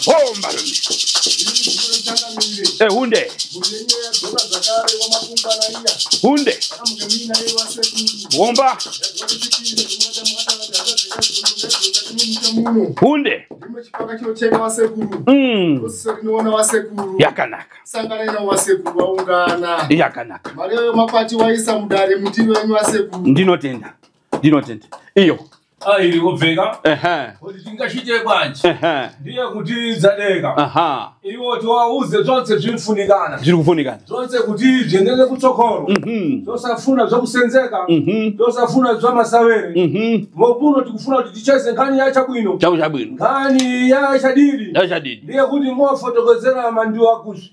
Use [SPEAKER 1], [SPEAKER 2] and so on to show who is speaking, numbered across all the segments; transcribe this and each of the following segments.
[SPEAKER 1] Hombarume. Hunde. Hunde. Homba. Hunde. Yakanaka. Yakanaka. Ndinotenda. Ndinotenda. Iyo.
[SPEAKER 2] Iri kubveka. Kuti tingachite bwanji. Ndiye kuti dzadeka. Iwo tiwauze zvonse zvinofunikana.
[SPEAKER 1] Zviri kufunikana.
[SPEAKER 2] Zvonse kuti zviendere kutsokoro. Zvosafuna zvokusenzeka. Zvosafuna zvamasavere. Mokuno tikufuna kuti ticheze nkhani ya chabwino.
[SPEAKER 1] Chabwino.
[SPEAKER 2] Nkhani ya chadidi.
[SPEAKER 1] Ya chadidi.
[SPEAKER 2] Ndiye kuti mofotokozera mandiwo akuzvi.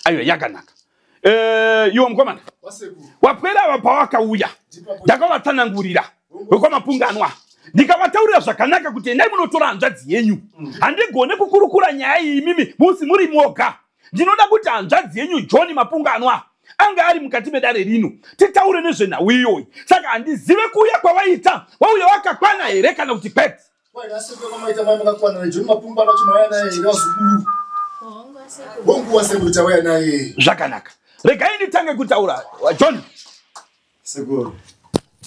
[SPEAKER 1] Ayo yakanaka. Iwo mukomana. Wapwera wapawakauya. Ndakavatsanangurira. WekwaMapunganwa ndikavataurira zvakanaka kuti endai munotora hanzvadzi yenyu. Handigone kukurukura nyaya iyi imimi musi muri moga. Ndinoda kuti hanzvadzi yenyu John Mapunganwa anga ari mukati medare rino titaure nezvenhau iyoyi. Saka handizive kuuya kwavaita, wauya wakakwana here kana kuti kwete. Zvakanaka, regai nditange kutaura. John
[SPEAKER 3] Sekuru.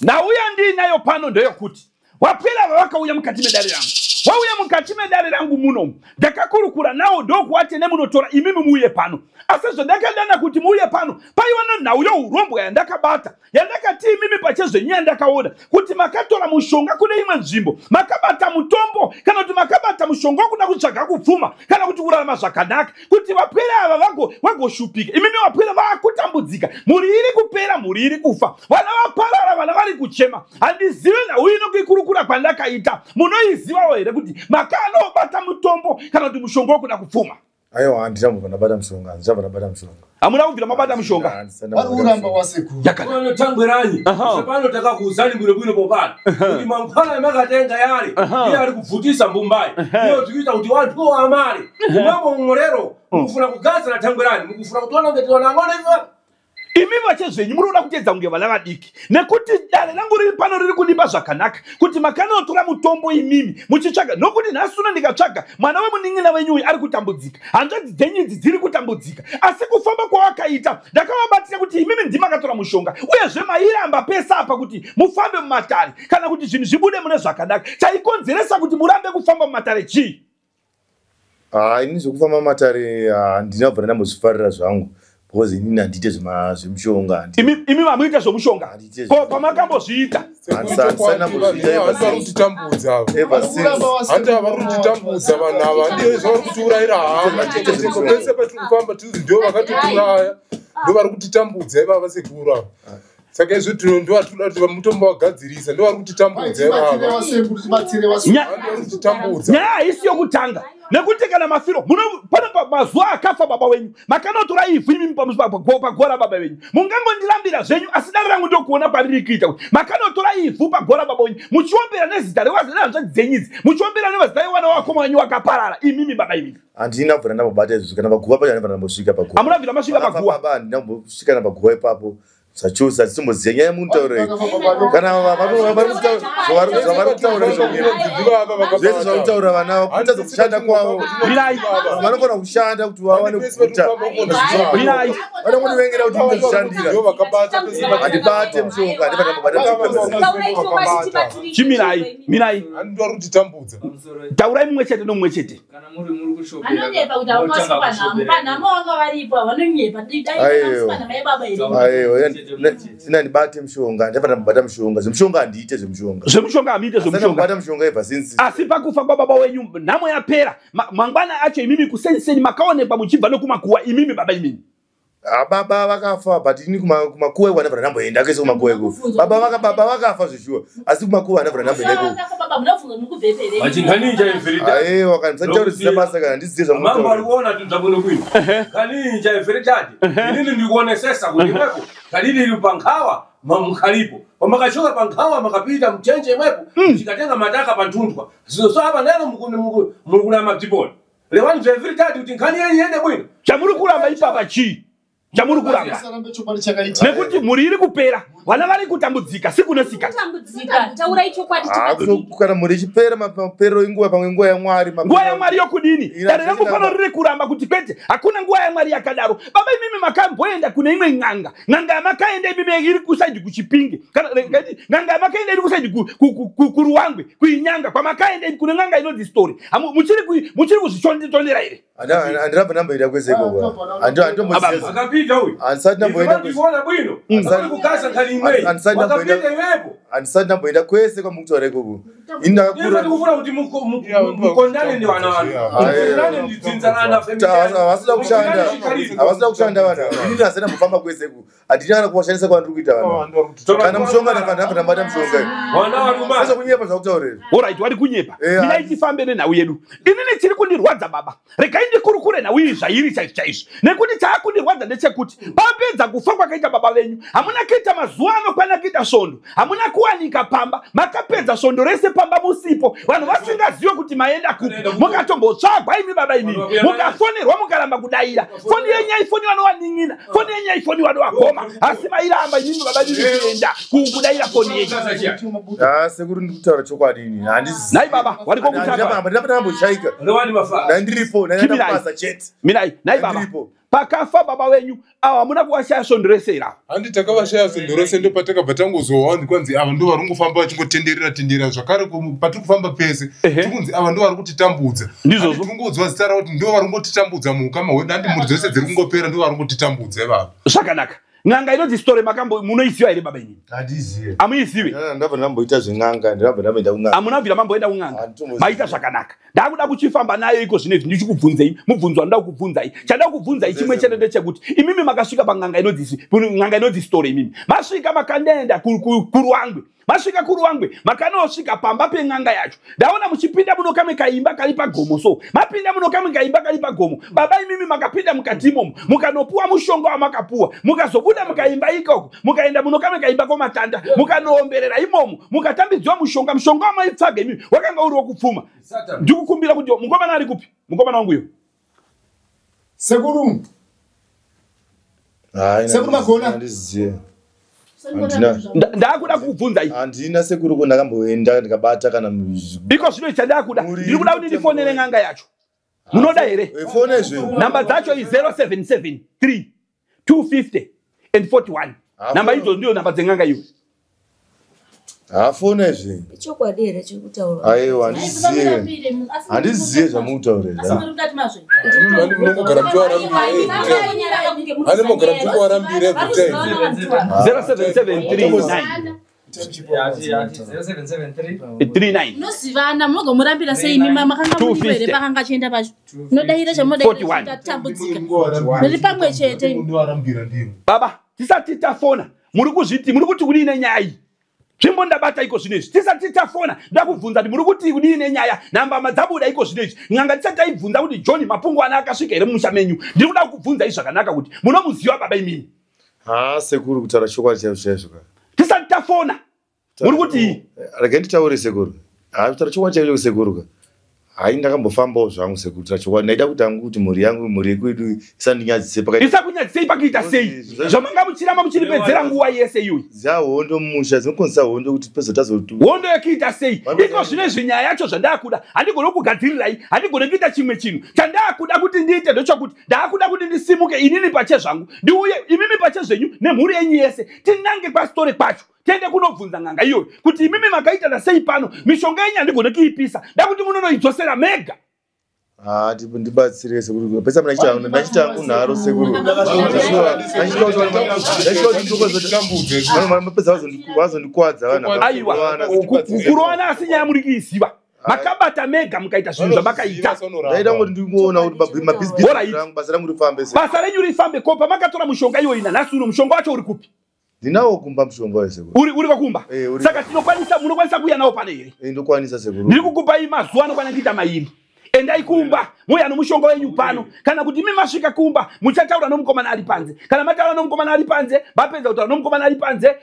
[SPEAKER 1] Nauya ndiinayo pano ndeyokuti wapwera vavakauya mukati medare rangu. Wauya mukati medare rangu muno. Ndakakurukura nawo ndokuwati nemunotora imimi muuye pano. Asi zvandakadana kuti muuye pano paiva nenhau yourombwa yandakabata. Yandakati imimi pachezvenyu yandakaona kuti makatora mushonga kune imwe nzvimbo. Makabata mutombo kana kuti makabata mushonga wekuda kutsvaga kupfuma kana kuti kurarama zvakanaka. Kuti vapwere ava vagoshupika. Imimi vapwere vakutambudzika. Mhuri iri kupera, mhuri iri kufa. Vana vaparara, vana vari kuchema. Handizive nhau ino kuikurukura kwandakaita. Munoizivawo here kuti makanobata mutombo kana kuti mushonga wekuda kupfuma?
[SPEAKER 3] Aiwa, handichabva ndabata mushonga, handichabva ndabata mushonga.
[SPEAKER 1] Hamuna kubvira mabata mushonga?
[SPEAKER 3] Vari kuramba wasekuru.
[SPEAKER 2] Pano tangweranyi. Pano takakuuzani bwino bwino popano. Kuti mankhwala amakatenga yale, iye ari kubvutisa mbumbayi. Iyo tikuita kuti wanthu amale. Kumambo mumorero, mukufuna kugadzira tangwerani, mukufuna kutiona ngati wanang'ono ife.
[SPEAKER 1] Imi vachezvenyu muri kuda kuteedza kunge vana vadiki nekuti dare rangu riri pano riri kundipa zvakanaka kuti makanotora mutombo imimi muchitsvaga nokuti nhasi uno ndikatsvaga mwana wemunin'ina wenyu uyu ari kutambudzika, hanzvadzi dzenyu idzi dziri kutambudzika, asi kufamba kwawakaita ndakavabatira kuti imimi ndimakatora mushonga uyezve mairamba pese apa kuti mufambe mumatare kana kuti zvinhu zvibude mune zvakanaka. Chaikonzeresa kuti murambe kufamba mumatare chii?
[SPEAKER 3] Ini zvekufamba mumatare handina kubva ndambozvifarira zvangu. Because inini handite zvemushonga.
[SPEAKER 1] Imi mamuita zvemushonga. Ko pamakambozviita?
[SPEAKER 4] Vari kutitambudza. Handi vari kutitambudza vanhu ava. Ndiyo zvavari kutiurayira hama. Pese patiri kufamba tiri ndio vakatotiuraya. Ndio vari kutitambudza ivava sekuru ava. Saka izvo ndio vatinoda kuti mutombo wagadzirisa, ndio vari kutitambudza ivava.
[SPEAKER 1] Nyaya haisi yokutanga. Nekuti kana mafiro pano mazuva akafa baba wenyu makanotora ivhu imimi pagora baba wenyu. Mungangondirambira zvenyu asi dare rangu ndokuona kwariri kuita kuti makanotora ivhu pagora baba wenyu muchiombera nezita rehanzvadzi dzenyu idzi, muchiombera nevazita revana vakoma wenyu vakaparara imimi baba imimi.
[SPEAKER 3] Handina kubvira ndambobata izvozvo kana paguva pacho handina ndambosvika paguva.
[SPEAKER 1] Hamuna kubvira masvika paguva?
[SPEAKER 3] Baba handina kumbosvika napaguva ipapo. Zvachose hatitomboziva nyaya yemunutaurei. Kana zvavari kutaura zvese zvavari vana kutadza kushanda kwavo. Vanogona kushanda kuti vawane kuguta. Vanongonivengera kuti mutozvishandira. Handibate mushonga, handibate mushonga.
[SPEAKER 1] Chimirai, mirai.
[SPEAKER 4] Handori kutitambudza.
[SPEAKER 1] Taurai mumwe chete nomumwe chete.
[SPEAKER 5] Kana muri muri kushopera.
[SPEAKER 6] Anonyepa kuti hauna panhamo. Panhamo wanga varipo vanonyepa. Dai panhamo yebaba here.
[SPEAKER 3] Aiwa, sina ndibate mushonga, ndabata mubata mushonga. Zvemushonga handiite zvemushonga.
[SPEAKER 1] Zvemushonga hamuite zvemushonga.
[SPEAKER 3] Ndabata mushonga ever since.
[SPEAKER 1] Asi pakufa kwababa wenyu nhamo yapera. Mangwana acho imimi kusenseni makaonekwa muchibva nokumakuwa imimi baba imimi.
[SPEAKER 3] Baba vakafa, but ini kumakuwa iko handabva ndamboenda kese kumakuwa iko. Baba vakafa zvishuwa, asi kumakuwa handabva ndamboenda iko. Aiwa, kana musanditaure zvisina basa, kana ndizive
[SPEAKER 2] zvamunhu ari kuona tunzabwino kwino. Kaninja everitadi inini ndikuonesesa kuti imwepo kalili ili pankhawa mukhalipo pamakashoka pankhawa makapita mchenje imwepo chikatenga mataka panthundwa so apa neno mukulama bzipona lewani zva everitadi kuti nkhani yenyu iyende bwino.
[SPEAKER 1] Chamuri kuramba ipapa chii? Chamuri kuramba nekuti mhuri iri kupera, vana vari kutambudzika siku nesika.
[SPEAKER 3] Kana mhuri ichipera, mapero inguva pamwe nguva yaMwari.
[SPEAKER 1] Nguva yaMwari yokudini? Dare rangu pano riri kuramba kuti kwete, hakuna nguva yaMwari yakadaro. Baba imimi makamboenda kune imwe n'anga, n'anga yamakaenda imimi iri kusaidi kuChipinge, n'anga yamakaenda iri kusaidi kuRuwangwe, kuInyanga kwamakaenda kune n'anga inonzi Story. Muchiri kuzvichondera here?
[SPEAKER 3] Handirabva ndamboenda kwese ikoko. Handisati ndamboenda kwese kwamukutaura ikoko. Havasida kushanda vanhu ava. Inini handisati ndambofamba kwese iko. Handina kana kuvashandisa kwandiri kuita vanhu. Kana mushonga ndabva ndabata mushonga. Asa kunyepa zvakutaura izvi.
[SPEAKER 1] Alright, wari kunyepa. Minai tifambe nenhau yedu. Inini chiri kundirwadza baba. Regai ndikurukure nhau iyi zvairi chaizvo chaizvo. Nekuti chaakundirwadza ndechekuti papedza kufa kwakaita baba venyu, hamuna kuita mazuva anokwana kuita svondo, hamuna kuwanika pamba, makapedza svondo rese pamba musipo, vanhu vasingazive kuti maenda kupi, mukatombotsvagwa imi baba imimi, mukafonerwa mukaramba kudaira. Foni yenyu haifoni vanowanin'ina, foni yenyu haifoni vanowakoma, asi mairamba imimi baba imimi kuenda kudaira foni yenyu.
[SPEAKER 3] Sekuru ndikutaura chokwadi ini.
[SPEAKER 1] Nai baba, wariko kutamba.
[SPEAKER 3] Ndamboshaika. Ndandiripo, ndandapasa chete.
[SPEAKER 1] Mirai, nai baba. Pakafa baba wenyu ava hamuna kuvashaya svondo rese here?
[SPEAKER 4] Handi takavashaya svondo rese, ndopatakabva tangozowa kwanzi ava ndo vari kungofamba vachingotenderera tenderera zvakare patiri kufamba pese tikunzi ava ndo vari kutitambudza.
[SPEAKER 1] Ndizvozvo
[SPEAKER 4] tingodzwa zita ravo kuti ndo vari kungotitambudza muukama hwedu, handi mhuri dzose dziri kungopera ndo vari kungotitambudza ivavo.
[SPEAKER 1] Zvakanaka. N'anga inonzi Story makambo munoiziva here baba inini?
[SPEAKER 3] Handizivi.
[SPEAKER 1] Amuizivi?
[SPEAKER 3] Ndabva ndamboita zven'anga, ndabva ndamboenda kun'anga.
[SPEAKER 1] Hamuna bvira mamboenda kun'anga. Maita zvakanaka. Ndakuda kuchifamba nayo iko zvino izvi ndichikubvunzei, mubvunzo wandinoda kukubvunzai. Chandoda kukubvunzai chimwe chete ndechekuti imimi makasvika pan'anga inonzi n'anga inonzi Story imimi. Masvika makandaenda kuRuwangwe. Masvika kuRuwangwe makanosvika pamba pen'anga yacho. Ndaona muchipinda muno kamwe kaimba kari pagomo so. Mapinda muno kamwe kaimba kari pagomo. Baba imimi makapinda mukati imomo, mukanopuwa mushonga wamakapuwa, mukazobuda mukaimba ikoko, mukaenda muno kamwe kaimba komatanda, mukanoomberera imomo, mukatambidzwa mushonga, mushonga wamaitsvaga imimi wakanga uri wokupfuma. Ndikukumbira kuti mukomana ari kupi? Mukomana wangu uyo.
[SPEAKER 5] Sekuru. Sekuru magona.
[SPEAKER 3] Handizivi.
[SPEAKER 1] Ndakuda kukubvunzai.
[SPEAKER 3] Handina sekuru ko ndakamboenda ndikabata kana
[SPEAKER 1] iko zvino chandakuda. Ndiri kuda kuti ndifonere n'anga yacho. Munoda here?
[SPEAKER 3] Fone zve.
[SPEAKER 1] Namba dzacho i 0773 250 and 41. Namba idzo ndiyo namba dzen'anga iwe.
[SPEAKER 3] Fone zve.
[SPEAKER 7] Chokwadi here chiri kutaura?
[SPEAKER 3] Aiwa, handizive. Handizive zvamukutaura izvi.
[SPEAKER 4] Munongogara muchiwarambira. Ane mogara muchiwarambira every time.
[SPEAKER 1] 07739 39.
[SPEAKER 6] Munozivana, munogomurambira sei imi makanga muripo here pakanga achienda pacho? Munodaira chamunodaira tatambudzika. Muri pamwe chete.
[SPEAKER 1] Baba, tisati tafona. Muri kuzviti, muri kuti kudii nenyaya iyi? Tsvimbo ndabata iko zvino izvi. Tisati tafona, ndakubvunza kuti muri kuti kudii nenyaya? Namba dzabuda iko zvino izvi. N'anga tisati taibvunza kuti John Mapungwana akasvika here mumusha menyu. Ndiri kuda kukubvunzai zvakanaka kuti munomuziva baba imimi.
[SPEAKER 3] Sekuru kutaura chokwadi chaizvo chaizvo.
[SPEAKER 1] Tisati tafona. Muri kuti
[SPEAKER 3] regai nditaure sekuru. Kutaura chokwadi chaizvo sekuru ka. Hai ndakambofambawo zvangu sekuru kutaura chokwadi. Ndaida kuti hangu kuti mhuri yangu mhuri yekwedu isandinyadzise pakati.
[SPEAKER 1] Isakunyadzisei pakuita sei? Zvamanga muchiramba muchiripedzera nguva yese iyoyi.
[SPEAKER 3] Dzahondo mumusha dzinokonzesa hondo kuti pezo tazotu.
[SPEAKER 1] Hondo yekuita sei? Iko zvino izvi nyaya yacho zvandakuda. Handigoni kugadzirirai, handigoni kuita chimwe chinhu. Chandakuda kuti ndiite ndechokuti ndakuda kuti ndisimuke inini pache zvangu. Ndiuye imimi pache zvenyu nemhuri yenyu yese. Tinange kwaStory kwacho. Tiende kunobvunza n'anga iyoyo kuti imimi makaita sei pano, mishonga yenyu handigoni kuipisa, ndakuti munonoidzosera mega.
[SPEAKER 3] Ndibatsire sekuru. Pesa ndachiita hangu nharo sekuru. Mapedza vazondikwadza vanhu.
[SPEAKER 1] Aiwa, kurowana asi nyaya muri kuiziva. Makabata mega mukaita zvinhu zvamakaita.
[SPEAKER 3] Ndaida kuti ndingoona kuti mabhizinesi rangu basa rangu rifambe
[SPEAKER 1] sei. Basa renyu rifambe ko pamakatora mushonga iyoyi nanhasi uno mushonga wacho uri kupi?
[SPEAKER 3] Ndinawo kumba mushonga wese.
[SPEAKER 1] Uri kwakumba? Saka tinokwanisa munokwanisa kuuya nawo pano here?
[SPEAKER 3] Ndokwanisa sekuru.
[SPEAKER 1] Ndiri kukupai mazuva anokwana kuita mairi. Endai kumba mouya nomushonga wenyu pano. Kana kuti imi masvika kumba muchataura nomukomana ari panze. Kana mataura nomukomana ari panze, mapedza kutaura nomukomana ari panze,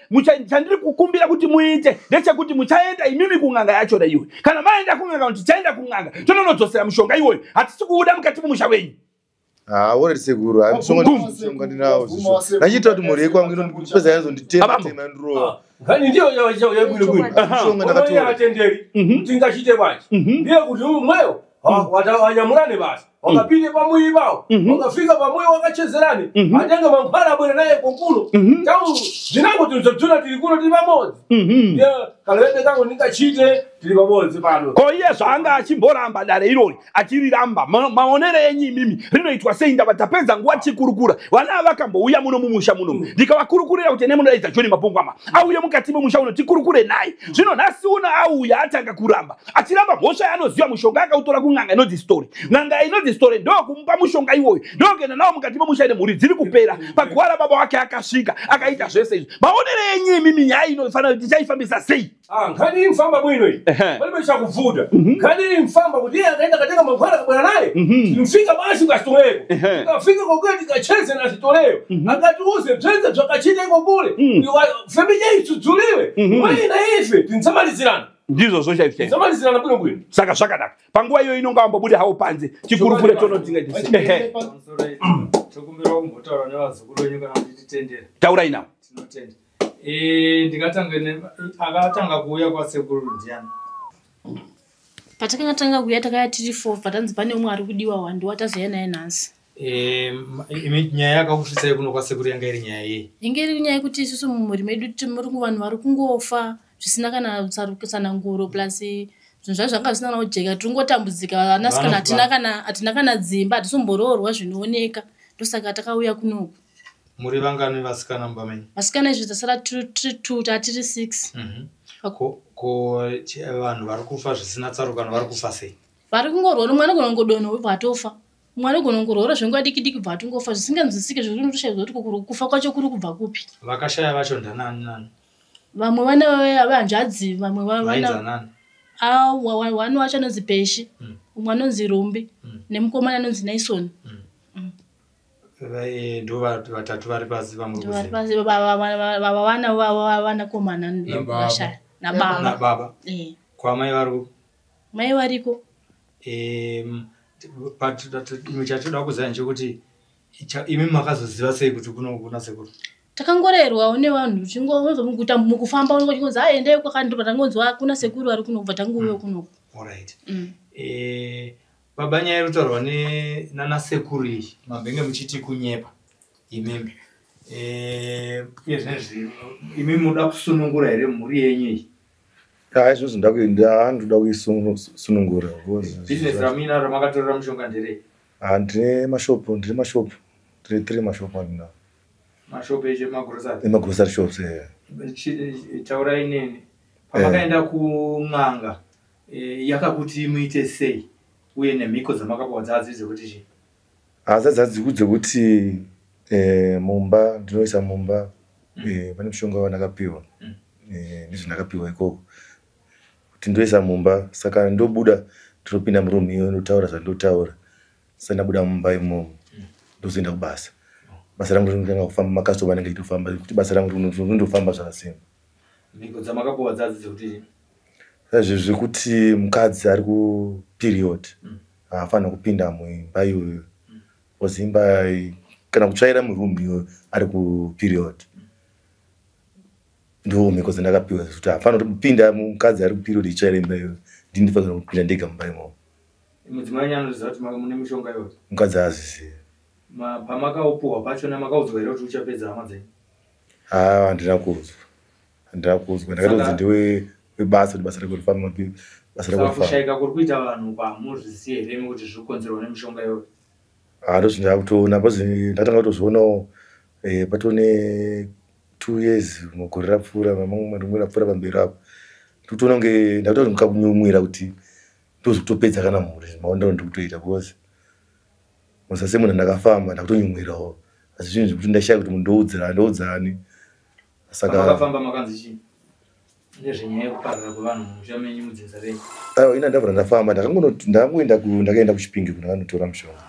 [SPEAKER 1] chandiri kukumbira kuti muite ndechekuti muchaenda imimi kun'anga yacho iyoyo. Kana maenda kun'anga kuti tichaenda kun'anga, tononodzosera mushonga iwoyo. Hatisi kuuda mukati mumusha wenyu.
[SPEAKER 3] Ore sekuru, mushonga ndinawo. Ndachiita kuti mhuri yekwangu inondipedza yazonditema tema yandirova.
[SPEAKER 2] Ngani ndiyo yebwino bwino.
[SPEAKER 3] Mushonga ndakatora.
[SPEAKER 2] Atenderi tingachite bwachi. Ndiye kuti mweyo wanyamurane basi. Wakapinde pamuyi pawo. Wakafika pamuyi wakachezerane. Atenge mankhwala abwere naye konkuno. Tangu zinango tinzodzuna tiri kuno tiri pamodzi. Ndiye kalewete kangu ndingachite tiri pamodzi pano.
[SPEAKER 1] Ko iye zvaanga achimboramba dare irori achiriramba maonero enyu imimi rinoitwa sei? Ndava tapedza nguva tichikurukura. Vana vakambouya muno mumusha muno ndikavakurukurira kuti ene munodaidza John Mapungwama auye mukati memusha uno tikurukure naye. Zvino nhasi uno auya atanga kuramba achiramba mhosva yaanoziva. Mushonga akautora kun'anga inonzi Story. N'anga inonzi Story ndokumupa mushonga iwoyo ndokuenda nawo mukati memusha ine mhuri dziri kupera. Paguva rababa wake akasvika akaita zvese izvi. Maonero enyu imimi nyaya inofanira kuti tichaifambisa sei?
[SPEAKER 2] Nkhani iyi mfamba bwino iyi. Palibe chakuvuta. Nkhani iyi mfamba kuti iye akaenda katenga mankhwala kabwera naye. Timfika basi kasitoleko. Tikafika kokuya tikacheze na sitoleyo. Akatiuze bzenze zvakachita iko kule. Femija isudzuliwe. Mwina ife tinsamalizirana.
[SPEAKER 1] Ndizvo zvochaizvo.
[SPEAKER 2] Tinsamalizirana bwino bwino.
[SPEAKER 1] Saka zvakanaka. Panguva iyoyo inonga wambobuda hawo panze. Tikurukure tonotinga.
[SPEAKER 5] Tokumbira kumbotaura nevazukuru venyu kana kuti titendere.
[SPEAKER 1] Taurai nawo.
[SPEAKER 5] Tinotenda. Ndikatanga akatanga kuuya kwasekuru ndiani?
[SPEAKER 6] Patakatanga kuuya takaya tiri 4 patanzi pane umwe ari kudiwa wandiwa tazoya naye nhasi.
[SPEAKER 5] Imi nyaya yakakusvitsai kuno kwasekuru yanga iri nyaya yei?
[SPEAKER 6] Inge iri nyaya yekuti isusu mumhuri medu muri vanhu vari kungofa zvisina kana tsananguro plus zvinhu zvacho zvanga zvisina kana kujeka. Tiri kungotambudzika vanasikana hatina kana dzimba, hatisomboroorwa zvinooneka. Ndosaka takauya kunoku.
[SPEAKER 5] Muri vangani vasikana mumba menyu?
[SPEAKER 6] Vasikana izvi tasara tiri 2 tatiri 6.
[SPEAKER 5] Ko vanhu vari kufa zvisina tsarukano vari kufa sei?
[SPEAKER 6] Vari kungorwara, umwe anogona kungodonha obva atofa. Umwe anogona kungorwara zvenguva diki diki bva atongofa zvisinganzwisisike zvekuti kuti kufa kwacho kuri kubva kupi.
[SPEAKER 5] Vakashaya vacho ndanani nani?
[SPEAKER 6] Vamwe vana vehanzvadzi, vamwe vana wani wacho anonzi Peshi, umwe anonzi Rumbi nemukomana anonzi Naison.
[SPEAKER 5] Ndo vatatu vari pasi vamuri kuziva.
[SPEAKER 6] Vana vanakomana vashaya nababa.
[SPEAKER 5] Nababa. Kwa mai vari kupi?
[SPEAKER 6] Mai variko.
[SPEAKER 5] Chatoda kuziva ndechekuti imi makazoziva sei kuti kuno kuna sekuru?
[SPEAKER 6] Takangorerwawo nevanhu chingokuita mukufamba unongonzi aendei kwakandobva tangonzwa kuna sekuru vari kuno kubva tangouya kunoku.
[SPEAKER 5] Alright. Baba nyaya iri kutaurwa nana sekuru iyi mambenge muchiti kunyepa imimi. Iye zvinezvi imi munoda kusunungura here mhuri yenyu iyi?
[SPEAKER 3] Izvozvo ndoda kuisunungura.
[SPEAKER 5] Business ramuinaro ramakatorera mushonga nderei?
[SPEAKER 3] Ndine mashopu, ndine 3 mashopu andinawo.
[SPEAKER 5] Mashopu eche magrosari?
[SPEAKER 3] Emagrosari shops.
[SPEAKER 5] Taurai neni. Pamakaenda kun'anga yakakuti muite sei? Uye nemhiko dzamakapiwa dzadzi dzekuti chii?
[SPEAKER 3] Dzadzi dzekuti mumba ndinoisa mumba pane mushonga wandakapiwa. Ndizvo ikoko. Kuti ndoisa mumba saka ndobuda ndinopinda muroom iyo ndotaura zvandotaura. Saka ndabuda mumba imomo ndozoenda kubasa. Basa rangu rinotanga kufamba, makastoma anenge achitofamba kuti basa rangu rinondofamba zvakasimba.
[SPEAKER 5] Mhiko dzamakapiwa dzadzi dzekuti chii?
[SPEAKER 3] Zvekuti mukadzi ari kuperiod haafanira kupinda muimba iyoyo. Because imba kana kutsvaira muroom iyoyo ari kuperiod. Ndo mhiko dzandakapiwa kuti haafanira kupinda mukadzi ari kuperiod ichitsvaira imba iyoyo. Ndini ndinofanira kupinda ndega mumba imomo.
[SPEAKER 5] Mudzimai wenyu anoziva kuti mune mishonga iyoyo?
[SPEAKER 3] Mukadzi haazizivi.
[SPEAKER 5] Pamakaupuhwa pachona makaudzwa here kuti uchapedza hama dzenyu?
[SPEAKER 3] Handina kuudzwa. Handina kuudzwa. Ndakatoudza ndiwe webasa kuti basa rako rifamba. Basa rako rifamba.
[SPEAKER 5] Kushaika kuri kuita vanhu pamuzvizivi here imi kuti zviri kukonzerwa nemishonga iyoyo?
[SPEAKER 3] Ndozvindakutoona ndatanga kutozvionawo patone 2 years mugore rapfuura, mamwe rimwe rapfuura pamberi apo. Ndikutoona kunge ndakutoona kunyumwira kuti Ndozvekutopedza kana mhuri maondero ndiri kutoita because musase munhu ndakafamba ndakutonyumwirawo asi zvinhu zvekuti ndashaya kuti munhu ndoudzira ndoudzani
[SPEAKER 5] saka makafamba makanzi chii nezvenyaya yekuparara kwevanhu mumusha menyu mudzinza renyu?
[SPEAKER 3] Aiwa, ina ndabva ndafamba ndakangoenda ndakaenda kuChipinge kundakanotora mushonga.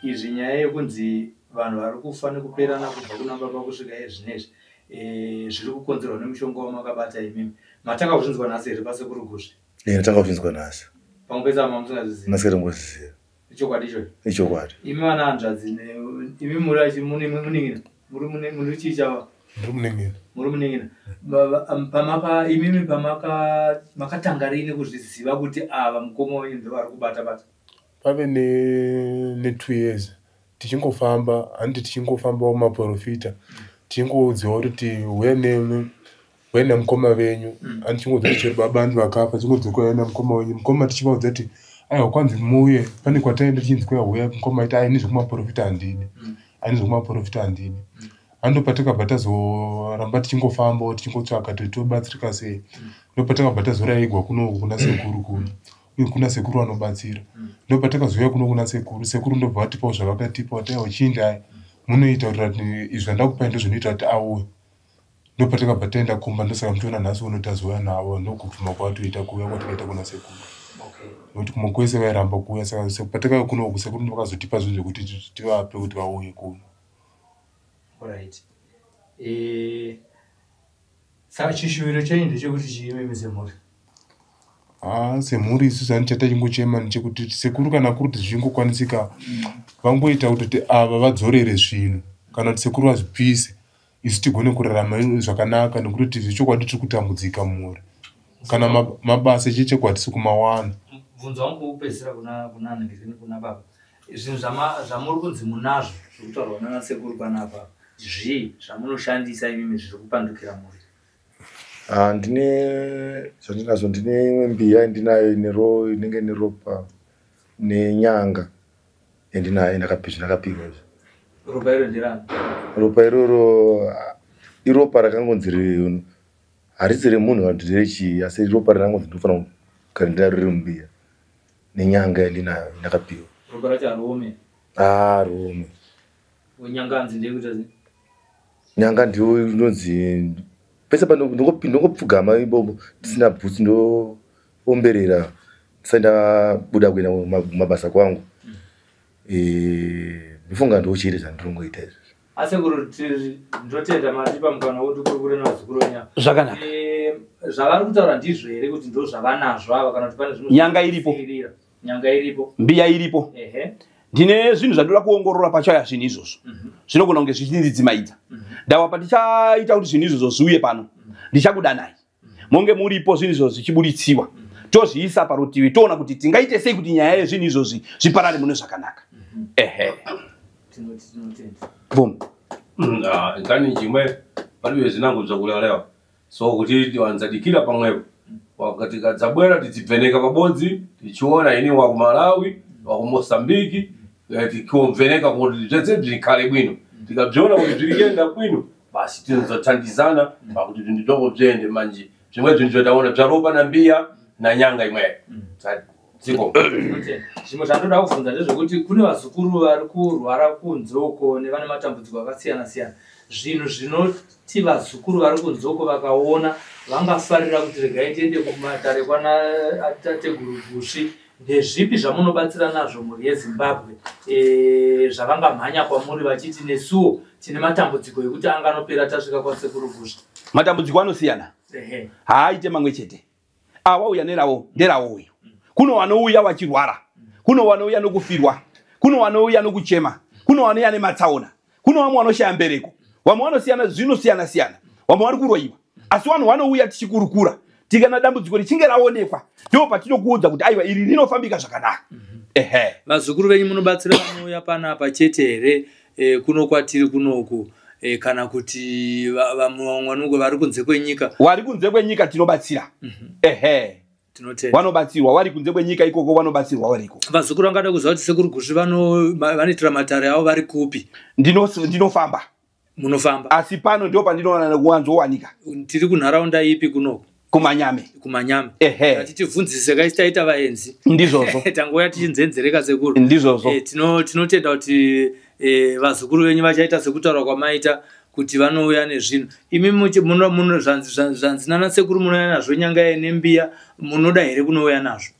[SPEAKER 5] Izvi nyaya yekunzi vanhu vari kufa nekuperana kubva kuna baba kusvika ezvinezvi zviri kukonzerwa nemushonga wamakabata imimi, matanga kuzvinzwa nhasi here pasekuru Gusvi?
[SPEAKER 3] Eh, ndatanga kuzvinzwa nhasi.
[SPEAKER 5] Pamwe pese ama musingazvizivi?
[SPEAKER 3] Ndasikatomboziziva.
[SPEAKER 5] Ichokwadi ichocho?
[SPEAKER 3] Ichokwadi.
[SPEAKER 5] Imi vana hanzvadzi, imi muri munin'ina, muri chii chava?
[SPEAKER 4] Ndiri munin'ina.
[SPEAKER 5] Muri munin'ina. Pamaka imimi pamaka makatanga riini kuzviziva kuti ava mukoma wenyu ndo vari kubata bata?
[SPEAKER 4] Pave ne 2 years tichingofamba, handiti tichingofambawo maprofita, tichingoudziwa kuti huya namukoma venyu, handi tichingoudza kuti chero baba handi vakafa, tichingodzoka huya namukoma wenyu. Mukoma tichivaudza kuti aiwa kwanzi muuye, pane kwataenda tichinzi kuya huya, mukoma aiti ai nezvekumaprofita handidi, ai nezvekumaprofita handidi. Ndopatakabva tazoramba tichingofambawo tichingotsvaka kuti tobatsirika sei. Ndopatakabva tazoraigwa kunoku kuna sekuru kuno, uye kuna sekuru vanobatsira. Ndopatakazouya kuno kuna sekuru, sekuru ndobva vatipawo zvavakatipa, vati aiwa chiindai munoita kuti izvi zvandakupai ndozvinoita kuti auye. Ndopatakabva taenda kumba, ndosaka muchiona nhasi uno tazouya navo, ndokubvuma kwavatoita kuuya kwatakaita kuna sekuru. Nokuti kumwe kwese vairamba kuuya, saka patakauya kunoku sekuru ndovakazotipa zvinhu zvekuti tivape kuti vauye kuno.
[SPEAKER 5] Alright. Saka chishuviro chenyu ndechekuti chiimimi semhuri?
[SPEAKER 4] Semhuri isusu hani chatachingochema ndechekuti sekuru kana kuri kuti zvichingokwanisika vangoita kuti ava vadzorere zvinhu, kana kuti sekuru vazvipise, isu tigone kurarama zvakanaka, nekuti zvechokwadi tiri kutambudzika mumhuri. Kana mabasa echecheku hatisi kumawana.
[SPEAKER 5] Mubvunzo wangu wekupedzisira kuna Anangizini, kuna baba, zvinhu zvamuri kunzi munazvo zvekutaurwa nana sekuru panapa, zvii zvamunoshandisa imimi zviri kupandukira mhuri?
[SPEAKER 3] Ndine zvandinazvo, ndine imwe mbiya yandinayo inenge neropa nenyanga yandinayo ndakapiwa izvo.
[SPEAKER 5] Ropa iro nderani?
[SPEAKER 3] Ropa iroro iropa rakangonzi harisi remunhu kana kuti nderechii, asi ropa rakangonzi ndinofanira kugara ndinaro riri mumbiya nenyanga yandinayo ndakapiwa.
[SPEAKER 5] Ropa racho hariome?
[SPEAKER 3] Hariome.
[SPEAKER 5] Nyanga hanzi ndeyekuita sei?
[SPEAKER 3] Nyanga ndiyo inonzi pese ndongopfugama ibobo ndisina bhutsu, ndoomberera ndisati ndabuda kuenda kumabasa kwangu. Ndofunga ndochete zvandinongoita izvozvo.
[SPEAKER 5] Asekuru, ndinotenda matipa mukana wekuti ukurukure nevazukuru venyu.
[SPEAKER 1] Zvakanaka.
[SPEAKER 5] Zvavari kutaura ndizvo here kuti ndo zvavanazvo ava, kana kuti pane zvimwe?
[SPEAKER 1] Nyanga iripo.
[SPEAKER 5] Nyanga iripo.
[SPEAKER 1] Mbiya iripo. Ndine zvinhu zvandoda kuongorora pachaya zvinhu izvozvo. Zvinogona kunge zvichindidzimaidza. Ndawa patichaita kuti zvinhu izvozvo zviuye pano, ndichakudanai. Monge muripo zvinhu izvozvo zvichibuditsiwa. Tozviisa parutivi toona kuti tingaite sei kuti nyaya yezvinhu izvozvi zviparare mune zvakanaka. Ehe. Boom.
[SPEAKER 2] Kani chimwe palibe zinango zvakulalewa. So kuti wanzadikira pamwepo. Wakati kadzabwera tidzibveneka pabodzi, tichiona ini wa ku Malawi, wa ku Mozambique, tikomveneka kuti zvese zvikhale bwino. Tikabziona kuti zvirikenda bwino, basi tinozothandizana pakuti zvinhu zvako zviende manje. Zvimwe zvinhu zvataona zvaropa na mbiya na nyanga imwe. Dziko.
[SPEAKER 5] Zvimwe zvandoda kubvunza ndezvekuti kune vazukuru vari kurwara kunze uko nevane matambudziko akasiyana siyana. Zvinhu zvinoti vazukuru vari kunze uko vakaona vangafarira kuti regai tiende kumatare kwana tateguru Gusvi, ndezvipi zvamunobatsira nazvo mhuri yeZimbabwe zvavangamhanya kwamuri vachiti nesuwo tine matambudziko ekuti anganopera tasvika kwasekuru Gusvi?
[SPEAKER 1] Matambudziko anosiyana, haaite mamwe chete. Awauya nerawo nderawo uyu. Kuno vanouya vachirwara, kuno vanouya nokufirwa, kuno vanouya nokuchema, kuno vanouya nematsaona, kuno vamwe vanoshaya mbereko, vamwe vanosiyana, zvinosiyana siyana, vamwe vari kuroyiwa. Asi vanhu vanouya tichikurukura, tikana dambudziko richinge raonekwa ndipo patinokuudza kuti aiwa iri rinofambika zvakanaka. Ehe.
[SPEAKER 5] Vazukuru venyu munobatsira vanouya panapa chete here kuno kwatiri kunoku, kana kuti vamwe vanonge vari kunze kwenyika?
[SPEAKER 1] Vari kunze kwenyika tinobatsira. Ehe.
[SPEAKER 5] Tinotenda.
[SPEAKER 1] Vanobatsirwa vari kunze kwenyika ikoko, vanobatsirwa variko.
[SPEAKER 5] Vazukuru vangada kuziva kuti sekuru Gusvi vanoitira matare avo vari kupi?
[SPEAKER 1] Ndinofamba.
[SPEAKER 5] Munofamba.
[SPEAKER 1] Asi pano ndipo pandinowana kuwanzowanika.
[SPEAKER 5] Tiri kunharaunda ipi kunoko?
[SPEAKER 1] Kumanyame.
[SPEAKER 5] Kumanyame.
[SPEAKER 1] Ehe.
[SPEAKER 5] Tibvunzise kaisi taita vaenzi.
[SPEAKER 1] Ndizvozvo.
[SPEAKER 5] Tangouya tichinzenzereka sekuru.
[SPEAKER 1] Ndizvozvo.
[SPEAKER 5] Tinotenda kuti vazukuru venyu vachaita sekutaura kwamaita kuti vanouya nezvinhu. Imi zvanzi nana sekuru munouya nazvo nyanga nembiya, munoda here kunouya nazvo?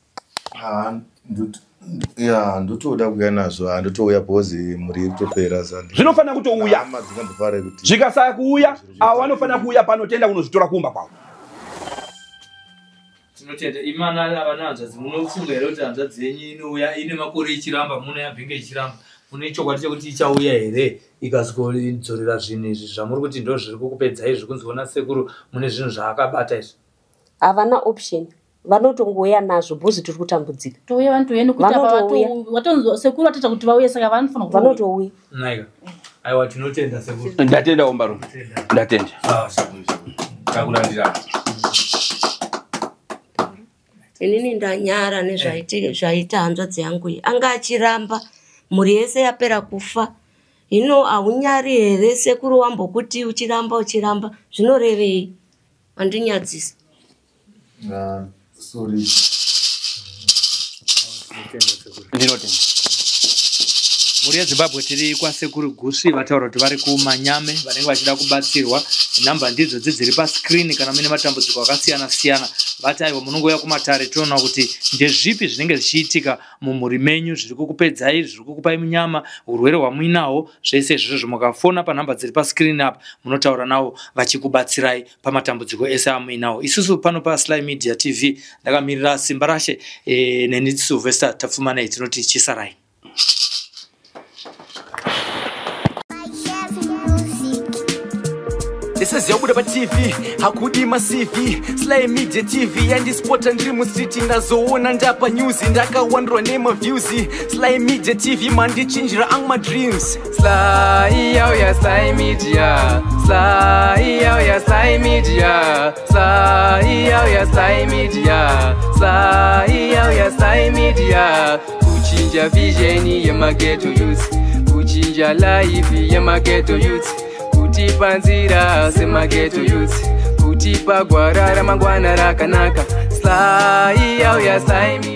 [SPEAKER 3] Ya, ndotoda kuuya nazvo, handotouya because mhuri iri kutopera.
[SPEAKER 1] Zvinofanira kutouya. Zvikasaya kuuya, avo vanofanira kuuya pano toenda kunozvitora kumba kwavo.
[SPEAKER 5] Tinotenda. Imana vana hanzvadzi, munofunga here kuti hanzvadzi yenyu inouya ine makore ichiramba, munoyabvinge ichiramba, mune chokwadi chekuti ichauya here ikazikodzorera zvinhu izvi zvamuri kuti ndo zviri kukupedzai zviri kunziona sekuru mune zvinhu zvaakabata izvi?
[SPEAKER 7] Havana option, vanotongouya nazvo bhozi tiri kutambudzika.
[SPEAKER 6] Touya vanotouya nekuti apa sekuru vatoita kuti vauye, saka vanofanira kuuya.
[SPEAKER 7] Vanotouya.
[SPEAKER 5] Naika. Aiwa, tinotenda sekuru.
[SPEAKER 1] Ndatenda ombarume. Ndatenda.
[SPEAKER 2] Takulandira.
[SPEAKER 7] Inini ndanyara nezvaita hanzvadzi yangu iyi. Anga achiramba, mhuri yese yapera kufa. Hino haunyari here sekuru wambokuti uchiramba uchiramba, zvinorevei? Andinyadzisa.
[SPEAKER 3] Sorry.
[SPEAKER 1] Ndinotenda.
[SPEAKER 5] Mhuri yeZimbabwe, tiri kwasekuru Gusvi, vataura kuti vari kuManyame, vanenge vachida kubatsirwa. Nhamba ndidzo dziri pascreen kana muine matambudziko akasiyana siyana. Vati aiwa, munongouya kumatare toona kuti ndezvipi zvinenge zvichiitika mumhuri menyu, zviri kukupedzai, zviri kukupai munyama, urwere hwamuinawo, zvese izvozvo mukafona panhamba dziri pascreen apa munotaura navo vachikubatsirai pamatambudziko ese amuinawo. Isusu pano paSly Media TV ndakamirira Simba Rashe neni Sylvester Tapfumanei, tinoti chisarai.
[SPEAKER 8] Ndisiziya pa TV hakudi ma CV. Sly Media TV yandispota ndiri mustreet, ndazoona ndapa news, ndakawandwa nema views. Sly Media TV mandichinjira ang my dreams.
[SPEAKER 9] Sly yauya Sly Media, Sly yauya Sly Media, Sly yauya Sly Media, Sly yauya Sly Media. Kuchinja vision yemageto youth, kuchinja life yemageto youth, kutipa nzira semageto youth, kutipa gwara ramangwana rakanaka. Sly yauya Sly Media.